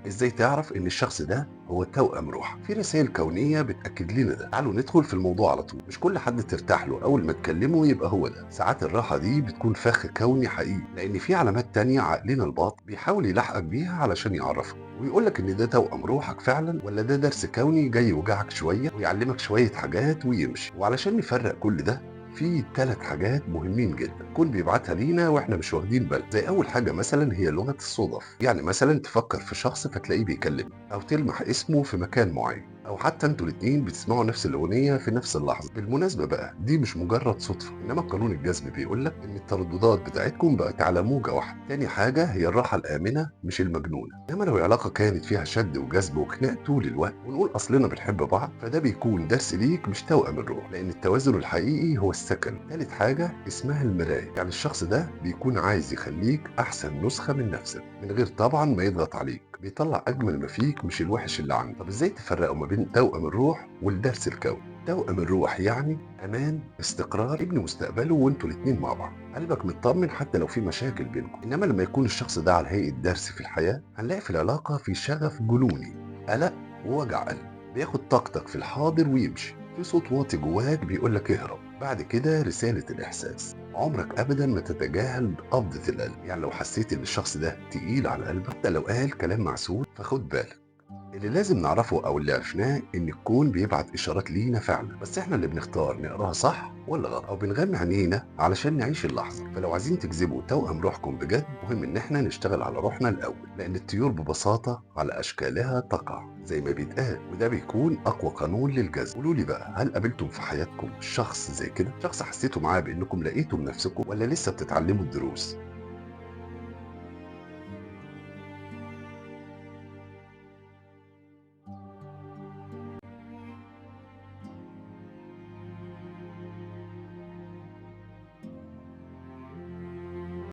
ازاي تعرف ان الشخص ده هو توأم روحك؟ في رسائل كونية بتأكد لنا ده. تعالوا ندخل في الموضوع على طول. مش كل حد ترتاح له اول ما تكلمه يبقى هو ده. ساعات الراحة دي بتكون فخ كوني حقيقي، لان في علامات تانية عقلنا الباطن بيحاول يلحقك بيها علشان يعرفك ويقولك ان ده توأم روحك فعلا، ولا ده درس كوني جاي يوجعك شوية ويعلمك شوية حاجات ويمشي. وعلشان نفرق كل ده في 3 حاجات مهمين جدا كل بيبعتها لينا واحنا مش واخدين بالنا. زي اول حاجة مثلا هي لغة الصدف، يعني مثلا تفكر في شخص فتلاقيه بيكلمك، او تلمح اسمه في مكان معين، او حتى انتوا الاتنين بتسمعوا نفس الاغنية في نفس اللحظة. بالمناسبة بقى دي مش مجرد صدفة، انما قانون الجذب بيقولك ان الترددات بتاعتكم بقت على موجه واحدة. تاني حاجة هي الراحة الامنة مش المجنونة. انما لو العلاقة كانت فيها شد وجذب وخناق طول الوقت ونقول اصلنا بنحب بعض، فده بيكون درس ليك مش توأم الروح، لان التوازن الحقيقي هو السكن. تالت حاجة اسمها المراية، يعني الشخص ده بيكون عايز يخليك احسن نسخه من نفسك من غير طبعا ما يضغط عليك، بيطلع اجمل ما فيك مش الوحش اللي عندك. طب ازاي تفرقوا ما بين توأم الروح والدرس الكوني؟ توأم الروح يعني امان، استقرار، ابن مستقبله وانتوا الاتنين مع بعض، قلبك مطمن حتى لو في مشاكل بينكم. انما لما يكون الشخص ده على هيئة درس في الحياة، هنلاقي في العلاقة في شغف جنوني، قلق ووجع قلب، بياخد طاقتك في الحاضر ويمشي، في صوت واطي جواك بيقولك اهرب. بعد كده رسالة الإحساس، عمرك أبدا ما تتجاهل قبضة القلب، يعني لو حسيت إن الشخص ده تقيل على قلبك حتى لو قال كلام معسول فخد بالك. اللي لازم نعرفه أو اللي عرفناه إن الكون بيبعت إشارات لينا فعلا، بس إحنا اللي بنختار نقراها صح ولا غلط، أو بنغمي عينينا علشان نعيش اللحظة. فلو عايزين تجذبوا توأم روحكم بجد، مهم إن إحنا نشتغل على روحنا الأول، لأن الطيور ببساطة على أشكالها تقع زي ما بيتقال، وده بيكون أقوى قانون للجذب. قولوا لي بقى، هل قابلتم في حياتكم شخص زي كده؟ شخص حسيتوا معاه بإنكم لقيتم نفسكم، ولا لسه بتتعلموا الدروس؟